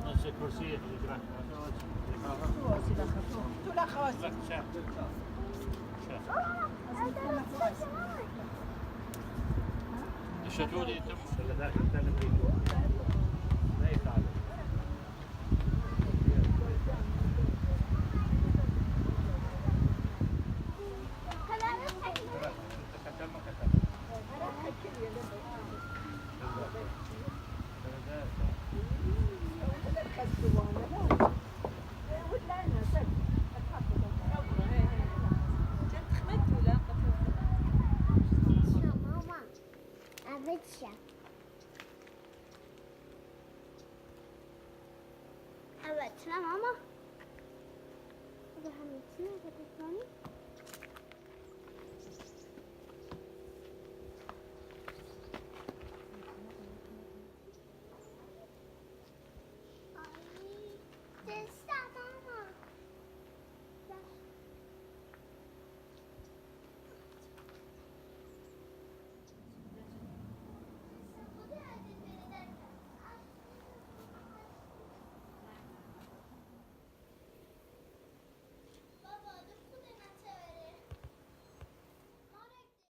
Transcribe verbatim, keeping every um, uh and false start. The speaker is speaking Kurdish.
نفس الكرسي يجرح. شتولي تم. ما يخالف. Mama, evet ya. Evet, tamam ama. Bu da hem içine de toplanayım.